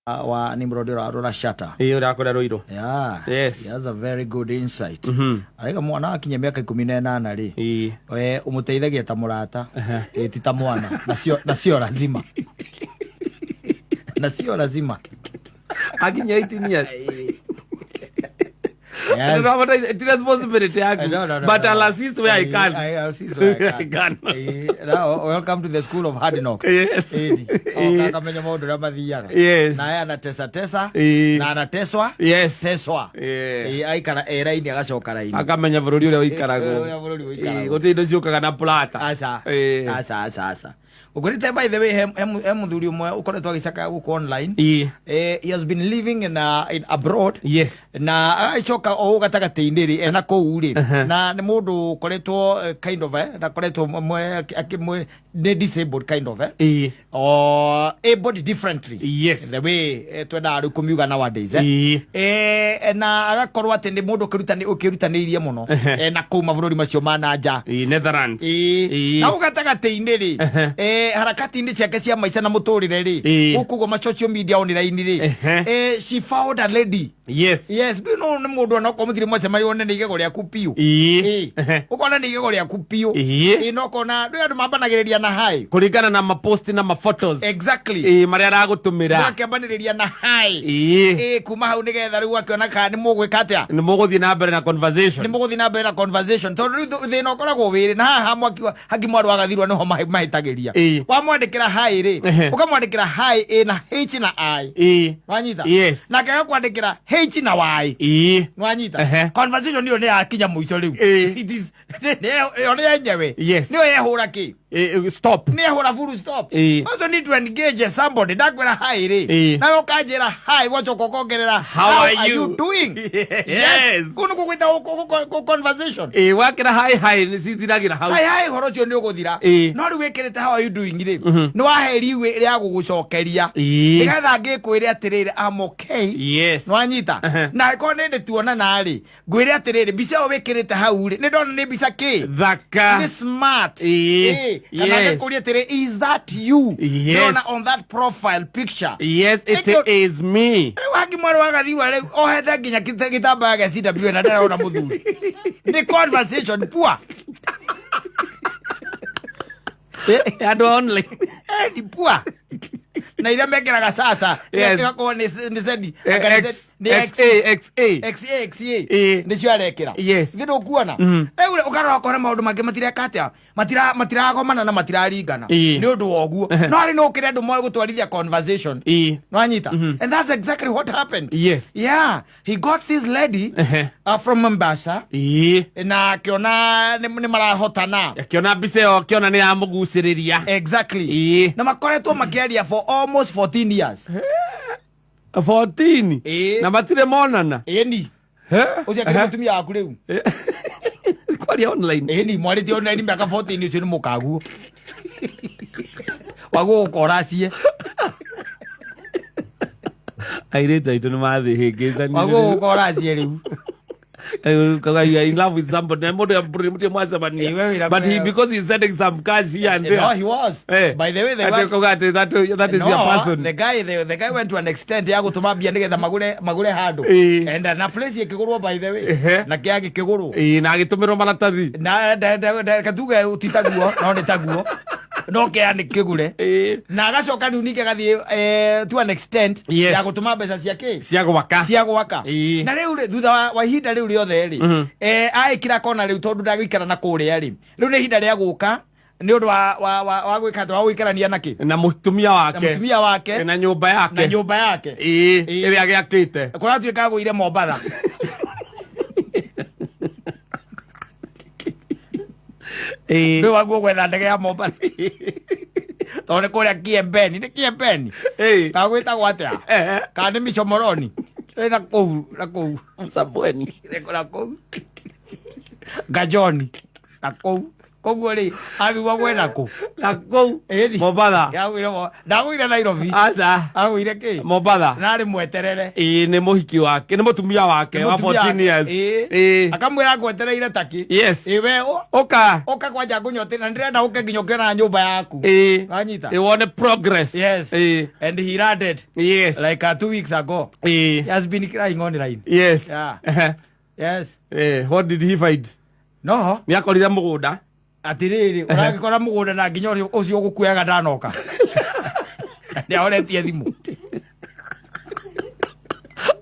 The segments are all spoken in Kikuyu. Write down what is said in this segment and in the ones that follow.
Wa Nimrod Rorashata. Ĩĩ, ũrĩa akũrĩa Rũirũ. Yeah. Yes. He has a very good insight. Araiga mwana akinya mĩaka 18 rĩ, ũmũteithagia ta mũrata, ti ta mwana. Nacio lazima. Nacio lazima. Akinya 18 years. Yes. Ti responsibility yaku. No, no, no, But no. I'll assist where I can. I'll assist where I I can. can. Now, welcome to the school of hard knocks. Yes. Ĩni. Akamenya maũndũ ũrĩa mathiaga. Naye anatesa tesa. Na anateswa. Teswa. Aikara raini agacoka raini. Akamenya bũrũri ũrĩa ũikaragwo. Ũrĩa bũrũri ũikaragwo. Gũtirĩ indo ciũkaga na plata. Aca. Aca, aca, aca. Ũkwĩrĩte, by the way, he mũthuri ũmwe ũkoretwo agĩcakaya gũkũ online. He has been living in abroad. Na agacoka o ũũ gatagatĩ-inĩ rĩ, ena kũu rĩ, na nĩ mũndũ ũkoretwo kind of ndakoretwo nĩ disabled kind of or able differently, the way twendaga rĩu kũmiuga nowadays. Na agakorwo atĩ nĩ mũndũ ũkĩrutanĩirie mũno na kũu mabũrũri macio ma na nja. Netherlands. Na hau gatagatĩ-inĩ rĩ, harakati-inĩ ciake cia maica na mũtũrĩre rĩ, gũkũ ũguo ma social media online rĩ, she found a lady. Yes, do you know nĩ mũndũ onokorwo mũtirĩ mwacemania, wone nĩ igego rĩaku piũ. Ũkona nĩ igego rĩaku piũ. Na ũkona ndũ andũ mambanagĩrĩria na hi. Kũringana na mapost na maphotos. Marĩa aragũtũmĩra. Akĩambanĩrĩria na hi. Kuma hau nĩgetha rĩu akĩona kana nĩ mũgwĩka atĩa. Nĩ mũgũthiĩ na mbere na conversation. Nĩ mũgũthiĩ na mbere na conversation, tondũ rĩu thĩna ũkoragwo wĩrĩ na haha mwaki haki mwarĩ wagathirwa nĩho mahĩtagĩria. Wamwandĩkĩra hi rĩ, ũkamwandĩkĩra hi ĩna H na I. Wanyita? Yes. Nake agakwandĩkĩra H na Y. Wanyita? Conversation ĩyo nĩ yakinya mũico rĩu. It is ĩyo nĩ yenyewe. Nĩyo yehũra kĩ. Stop. Nĩ ehũra full stop. Also need to engage somebody. Ndakwĩra hi rĩ, nawe ũkanjĩra hi, wacoka ũkongerera, "How are you you?" doing?" Kũu nĩkuo gwĩtagwo conversation. Wakĩra hi hi nĩ cithiragĩra hau. Hi hi, ũhoro ũcio nĩ ũgũthira. No rĩu wĩkĩrĩte "How are you doing" rĩ, nĩ waheriwe rĩa gũgũcokeria, nĩgetha ngĩkwĩre atĩrĩrĩ, "I'm okay." Nĩwanyita? Na angĩkorwo nĩ ndĩ tuonana rĩ, ngwĩre atĩrĩrĩ, mbica ĩyo wĩkĩrĩte hau rĩ, nĩ ndona nĩ mbica kĩ Thaka. Nĩ smart. Kana ngĩkũria atĩrĩ, "Is that you?" Ndĩrona on that profile picture. Yes, it is me. Rĩu hangi mwarĩ wa gathiwa rĩu ohete nginya gĩtambaya gĩa CW na ndarona mũthuri, nĩ conversation poor. Andũ a online. Ni poor na iria mekĩraga sasa ĩgakorwo nĩ zedi. X, nĩ X, A, X, A. XA XA. Nĩcio arekĩra. Githĩ ndũkuona rĩu rĩ, ũkarora ũkona maũndũ mangĩ matireka atĩa, matiragomana na matiraringana. Nĩ ũndũ wa ũguo no arĩ no ũkĩre andũ moĩ gũtwarithia conversation. Nwanyita? And that's exactly what happened. Yeah, he got this lady from Mombasa na akĩona nĩ marahotana. Akĩona mbica ĩyo, akĩona nĩ yamũgucĩrĩria. Na makoretwo makĩaria for almost 14 years. 14? Ĩĩ. Na matirĩ monana? Ĩni. Ũcio akĩrĩ mũtumia waku rĩu. Kwaria online. Ĩni, mwarĩtie online mĩaka 14. Ũcio nĩ mũkaguo waguo gũkoracie. Airĩtu aitũ nĩ mathĩhĩngĩcania. Waguo gũkoracie rĩu. You are in love with somebody na mũndũ mũtirĩ mwacemania. We wĩra But he, because he's sending some cash here and there. No, he was. By the way, they Ati ũkauga atĩ that is no, your person. The guy went to an extent ya gũtũma mbia nĩgetha magũre handũ. And na place ĩkĩgũrwo, by the way. Na kĩa gĩkĩgũrwo. Na agĩtũmĩrwo maratathi. Na katuge ti taguo, no nĩ taguo, no kĩa nĩ kĩgũre. Na agacoka rĩu ningĩ agathiĩ to an extent ya gũtũma mbeca cia kĩ? Cia gwaka. Cia gwaka. Na rĩu rĩ, thutha wa ihinda rĩu rĩothe rĩ, aĩkĩra kona rĩu, tondũ ndagũikara na kũrĩa rĩ, rĩu nĩ ihinda rĩa gũka nĩ ũndũ wa gwĩka atĩ wa gũikarania na kĩ? Na mũtumia Na wake. Mũtumia wake. Na nyũmba yake. Na nyũmba yake. Ĩrĩa agĩakĩte. Kũratuĩka agũire Mombatha. Rĩu waguo gwetha ndege ya Mombatha, tondũ nĩ kũrĩa Kiembeni, nĩ Kiembeni kana gwĩtagwo atĩa, kana nĩ Micomoroni? Ĩ, na kũu na kũu. Msambweni. Na kũu Gajoni na kũu. Koguo rĩ, agĩgua gwetha kũ? Na kũu Ĩni. Mombatha. Ndagũire Nairobi. Aca. Agũire kĩ? Mombatha. Narĩ mweterere. Ĩĩ, nĩ mũhiki wake, nĩ mũtumia wake wa 14 years. Ĩĩ. Ĩĩ. Akamwĩra ngwetereire taki. Yes. Ĩ we ũka. Ũka kwanja ngũnyote na ndĩrenda ũke nginya ũkĩona nyũmba yaku. Ĩĩ. Wanyita? Ĩĩ, wone progress. Yes. Ĩĩ. And he landed Yes. like 2 weeks ago. Ĩĩ. He has been crying online. Yes. Yeah. Yes. What did he find? No. Nĩ akorire mũgũnda. Atirĩrĩ, ũragĩkora mũgũnda na nginya ũcio ũgũkuaga ndanoka. Nĩ ahoretie thimũ.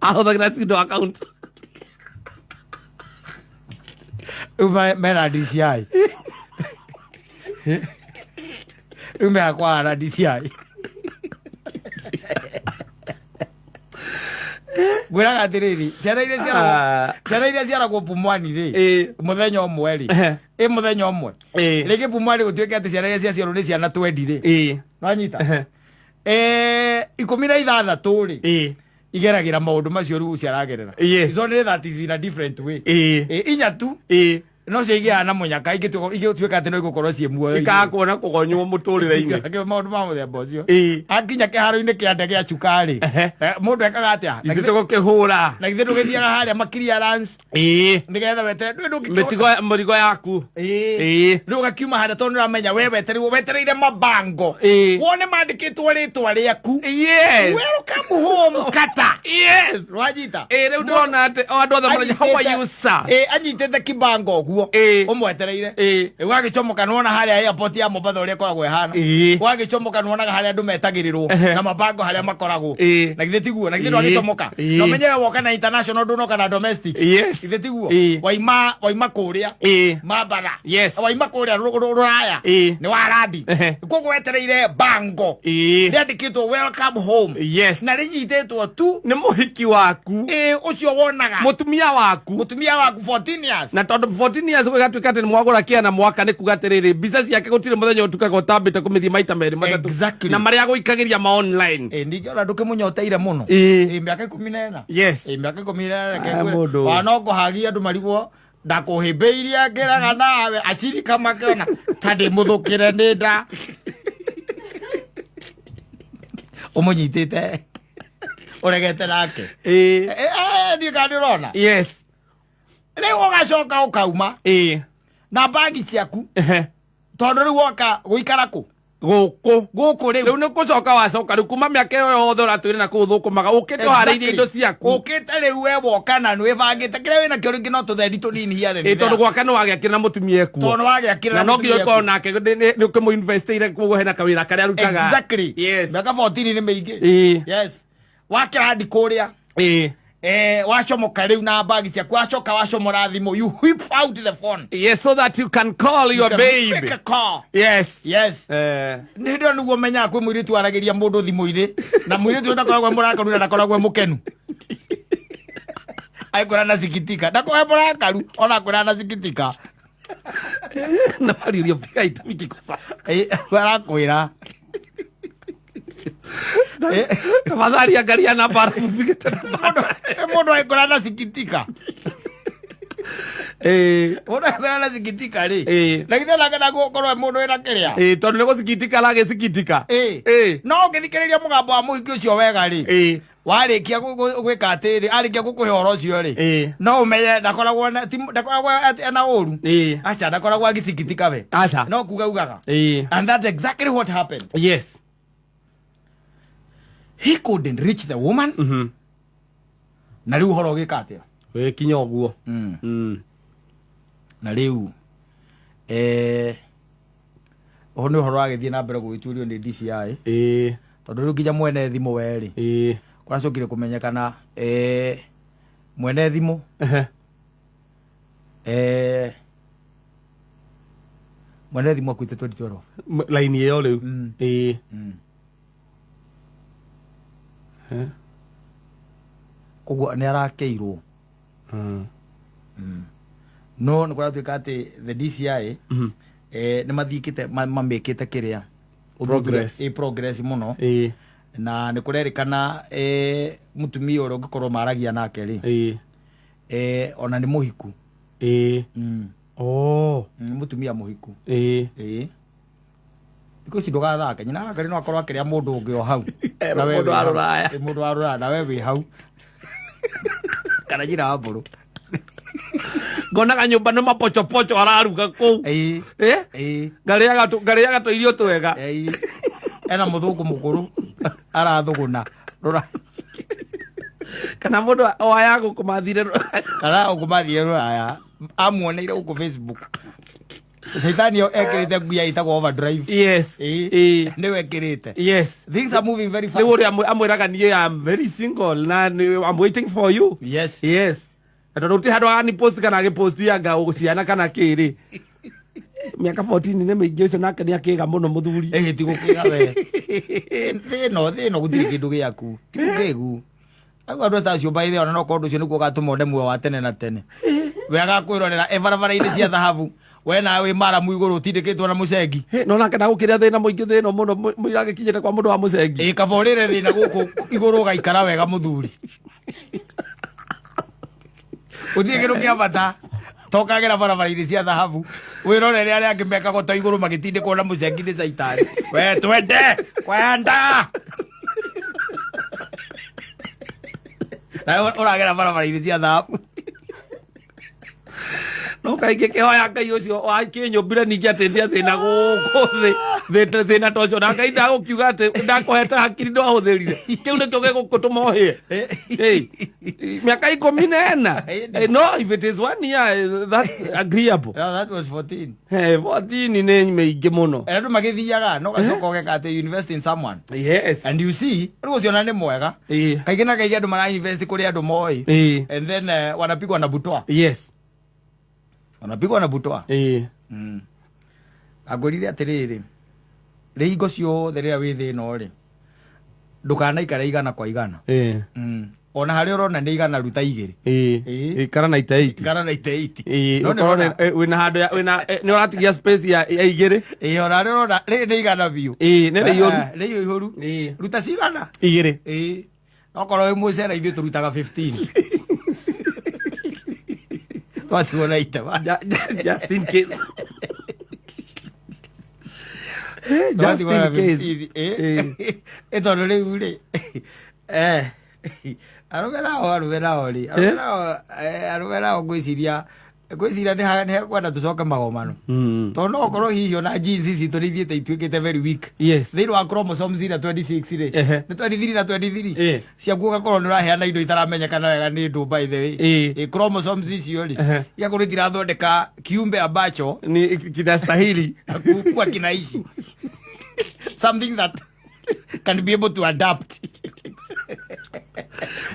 Ahũthagĩra pseudo account. Rĩu mena DCI. Rĩu mehakwa na DCI. Ngwĩraga atĩrĩrĩ, ciana iria ciaragwo ciana iria ciaragwo Pumwani rĩ, mũthenya ũmwe rĩ, ĩ mũthenya ũmwe rĩngĩ Pumwani gũtuĩke atĩ ciana iria ciaciarwo nĩ ciana 20 rĩ, nwanyita, 16 rĩ, igeragĩra maũndũ macio rĩu ciaragerera. It's only that is in a different way. Inya tu no cio igĩaga na mũnyaka ingĩtuĩka atĩ no igũkorwo ciĩ muoyo. Ikaga kuona kũgonywo mũtũrĩre-inĩ. Maũndũ ma mũthemba ũcio. Akinya kĩharo-inĩ kĩa ndege ya cuka-rĩ, mũndũ ekaga atĩa? Ithuĩ tũgũkĩhũra. Na githĩ ndũgĩthiaga harĩa ma clearance nĩgetha wetere ndũĩ ndũngĩkĩona- Mĩtigo, mũrigo yaku. Rĩu ũgakiuma harĩa tondũ nĩũramenya we wetereirwo, wetereire mabango wone mandĩkĩtwo rĩtwa rĩaku. Welcome home kata. Rwanyita? Ĩĩ, rĩu ndĩrona atĩ o andũ othe maragia, "How are you, sir?" Ĩĩ, anyitĩte kibango ũguo ũmwetereire. Ũgagĩcomoka nĩwona harĩa airport ya Mombatha ũrĩa ĩkoragwo ĩhana. Ũgagĩcomoka nĩwonaga harĩa andũ metagĩrĩrwo na mabango harĩa makoragwo. Na githĩ tiguo? Na githĩ ndwagĩcomoka? Na ũmenye we woka na international, ndũnoka na domestic. Githĩ tiguo? Waima kũrĩa Mambatha. Waima kũrĩa rũraya. Nĩ warandi. Koguo wetereire bango rĩandĩkĩtwo "Welcome home" na rĩnyitĩtwo tu Nĩ mũhiki waku. Ĩĩ, ũcio wonaga. Mũtumia waku. Mũtumia waku 14 years. Na tondũ 14 years gũgatuĩka atĩ nĩ mwagũra kĩana mwaka, nĩ kuga atĩrĩrĩ, mbica ciake gũtirĩ mũthenya ũtukaga ũtambĩte kũmĩthiĩ maita merĩ matatũ. Na marĩa agũikagĩria ma online. Ĩĩ, ningĩ ona ndũkĩmũnyoteire mũno. Ĩĩ, mĩaka 14. Ĩĩ, mĩaka 14, reke Aya, ngwĩre. mũndũ. Ona no ngũhagia andũ marigwo ndakũhĩmbĩirie ngĩraga nawe acirika makĩona ta ndĩmũthũkĩre nĩ nda ũmũnyitĩte ũregete nake. Ndiũ kana nĩ ũrona. Rĩu ũgacoka ũkauma na bagi ciaku tondũ rĩu woka gũikara kũ? Gũkũ. Gũkũ rĩu. Rĩu nĩ gũcoka wacoka rĩu kuma mĩaka ĩyo yothe ũratwĩre na kũu thũkũmaga, ũkĩte ũharĩirie indo ciaku. Ũkĩte rĩu we woka na nĩ wĩbangĩte kĩrĩa wĩnakĩo, rĩngĩ no tũthendi tũnini here. Ĩĩ, tondũ gwaka nĩ wagĩakĩra na mũtumia ekuo. Tondũ nĩ wagĩakĩra. Na no nginya ũkorwo nake nĩ ũkĩmũ-investire, koguo hena kawĩra karĩa arutaga. Mĩaka 14 nĩ mĩingĩ. Yes, wakĩrandi kũrĩa, wacomoka rĩu na bagi ciaku, wacoka wacomora thimũ, you whip out the phone. Yes, so that you can call your You can babe. make a call. Yes. Nĩ hĩndĩ ĩyo nĩguo menyaga kwĩ mũirĩtu waragĩria mũndũ thimũ-inĩ, na mũirĩtu ũyũ ndakoragwo e mũrakaru na ndakoragwo e mũkenu, aikwĩra na sikitika, ndakoragwo e mũrakaru ona akwĩra na sikitika. Na marĩũria piga itumiki kwa sasa. Arakwĩra. Tafadhali angalia namba alafu upige tena. Mũndũ aikwĩra na sikitika. Mũndũ aikwĩra na sikitika rĩ, na githĩ onake ndagũkorwo e mũndũ wĩna kĩrĩa? Tondũ nĩ gũcikitika aragĩcikitika. No ũngĩthikĩrĩria mũgambo wa mũhiki ũcio wega rĩ, warĩkia gwĩka atĩrĩ, arĩkia gũkũhe ũhoro ũcio rĩ, no ũmenye ndakoragwo ndakoragwo ena ũru. Aca, ndakoragwo agĩcikitika we. Aca. No kuga ugaga. And that's exactly what happened. He couldn't reach the woman. Na rĩu ũhoro ũgĩka atĩa? Wĩkinya ũguo. Na rĩu ũhoro nĩ ũhoro wagĩthiĩ na mbere gũgĩtuĩrio nĩ DCI, tondũ rĩu nginya mwene thimũ werĩ kũracokire kũmenyekana mwene thimũ mwene thimũ akuĩte 2012. Laini ĩyo rĩu. Koguo nĩ arakeirwo. No nĩ kũratuĩka atĩ the DCI nĩ mathiĩkĩte mamĩkĩte kĩrĩa. Progress. Progress mũno. Na nĩ kũrerĩkana mũtumia ũrĩa ũngĩkorwo maragia nake rĩ, ona nĩ mũhiku. Oh. Mũtumia mũhiku. Ĩĩ. Ĩĩ, thikũ ici ndũgathake, nyina wa Ngarĩ no akorwo akĩrĩa mũndũ ũngĩ o hau. Eh, Na we mũndũ wĩ wa hau. rũraya. Ĩ, mũndũ wa rũraya, na we wĩ hau, kana nyina wa mbũrũ. Ngonaga nyũmba nĩ mapochopocho araruga kũu. Ĩĩ. Eh? Ĩĩ. Ngarĩaga tũirio twega. Ĩĩ, ena mũthũngũ mũkũrũ arathũgũna rũra. Kana mũndũ o aya gũkũ mathire. Kana ũkũmathire rũraya, amuoneire gũkũ Facebook. Caitani ĩyo ekĩrĩte nguya ĩtagwo overdrive. Yes. Ĩĩ. Ĩĩ. Nĩwe ĩkĩrĩte. Yes. Things are moving very fast. Rĩu ũrĩa amwĩraga, niĩ am very single na I'm waiting for you. Yes, na tondũ ti handũ agani post kana agĩposti anga ciana kana kĩrĩ, mĩaka 14 nĩ mĩingĩ, ũcio nake nĩ akĩga mũno mũthuri. Ĩhĩ, ti gũkĩga we. Thĩ ĩno gũtirĩ kĩndũ gĩaku, ti gũkĩgu. Au andũ ta acio, by the way, ona no korwo ũndũ ũcio nĩguo ũgatũma one muoyo wa tene na tene, we agakwĩrorera e barabara-inĩ cia thahabu, we nawe wĩ maramu igũrũ ũtindĩkĩtwo na mũcengi. Hĩ, no nake ndagũkĩrĩa thĩna mũingĩ, thĩna mũno mũira agĩkinyĩte kwa mũndũ wa mũcengi. Ĩ, kaba ũrĩre thĩna gũkũ igũrũ ũgaikara wega mũthuri, gũtirĩ kĩndũ kĩa bata tokagera barabara-inĩ cia thahabu wĩrorere arĩa angĩ mekagwo to igũrũ magĩtindĩkwo na mũcengi nĩ caitani. We twende kwenda nawe ũragera barabara-inĩ cia thahabu. No kaingĩ kĩhoya Ngai ũcio wakĩnyũmbire ningĩ atĩ ndĩa thĩna gũkũ thĩ, thĩna ta ũcio, na Ngai ndagũkiuga atĩ ndakũhete hakiri ndwahũthĩrire, kĩu nĩkĩo gĩgũkũtũma ũhĩe. Hey, mĩaka 14. Eh, no, if it is one year, that's agreeable. No, that was 14. Hey, 14 nĩ mĩingĩ mũno. Andũ magĩthiaga no gacoka ũgeka atĩ you invest in someone and you see rĩu ũcio ona nĩ mwega. Kaingĩ na kaingĩ andũ mara invest kũrĩ andũ moĩ and then wanapigwa na butwa. Wanapigwa na butwa. Angwĩrire atĩrĩrĩ, rĩhingo ciothe rĩrĩa wĩ thĩna rĩ, ndũkanaikare igana kwa igana. Ona harĩa ũrona nĩ igana, ruta igĩrĩ. Ikara na ite 80. Ikara na ite 80. Ĩĩ, No nĩ ũkorwo ũrona- wĩna handũ wĩna nĩ ũratigia space ya igĩrĩ. Ĩĩ, ona harĩa ũrona rĩrĩ nĩ igana biũ. Ĩĩ, nĩ rĩiyũru. Eh, nĩ rĩihũru. Ruta cigana? Igĩrĩ. Ĩĩ, okorwo wĩ mũcere ithuĩ tũrutaga 15, twatigwo na itema. Just in case. Just Twatigwo na in case. 15. Ĩ tondũ rĩu rĩ, arũme nao rĩ, arũme nao ngwĩciria nĩ hekwenda tũcoke magomano, tondũ no ũkorwo hihi ona genes citũ nĩ ithiĩte ituĩkĩte very weak thĩinĩ wa chromosomes ira 26 rĩ, nĩ 23 na 23 ciaku, ũgakorwo nĩ ũraheana indo itaramenyekana wega nĩ ndũ, by the way. Ĩ, chromosomes icio rĩ, igakorwo itirathondeka kiumbe ambacho ni kinastahili kuwa kinaishi, something that can be able to adapt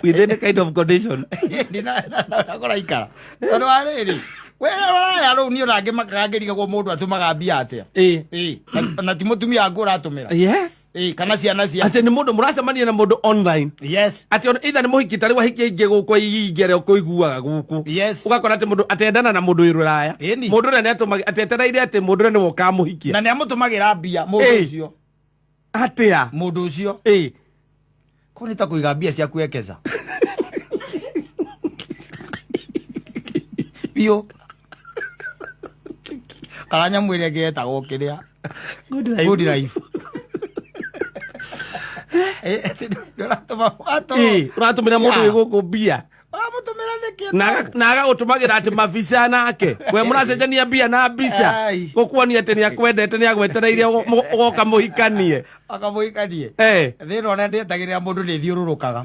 with any kind of condition. Kũraikara tondũ wa rĩrĩ, we rũraya rũu niĩ ona ngĩmakaga ngĩrigagwo mũndũ atũmaga mbia atĩa. Ĩ, na ti mũtumia waku ũratũmĩra. Ĩ, kana ciana cia Atĩ nĩ mũndũ mũracemania na mũndũ online, atĩ ona either nĩ mũhiki, tarĩ wahiki aingĩ gũkũ ingĩ arĩa ũkũiguaga gũkũ, ũgakora atĩ mũndũ atendana na mũndũ wĩ rũraya, mũndũ ũrĩa nĩatũmaga, atĩ etereire atĩ mũndũ ũrĩa nĩwe ũkamũhikia. Na nĩ amũtũmagĩra mbia mũndũ ũcio. Atĩa? Mũndũ ũcio. Ko nĩ ta kũiga mbia ciaku ekeza biũ, kana nyamũ ĩrĩa ĩngĩ yetagwo kĩrĩa? Good life. Good life. Atĩ ndũratũma Ĩ, ũratũmĩra mũndũ wĩ gũkũ mbia. Ũramũtũmĩra nĩkĩ? Na agagũtũmagĩra atĩ mabica nake we mũracenjania mbia na mbica, gũkuonia atĩ nĩ akwendete, nĩ agwetereire ũgoka mũhikanie. Akamũhikanie. Thĩna ũrĩa ndĩetagĩrĩra mũndũ nĩ thiũrũrũkaga.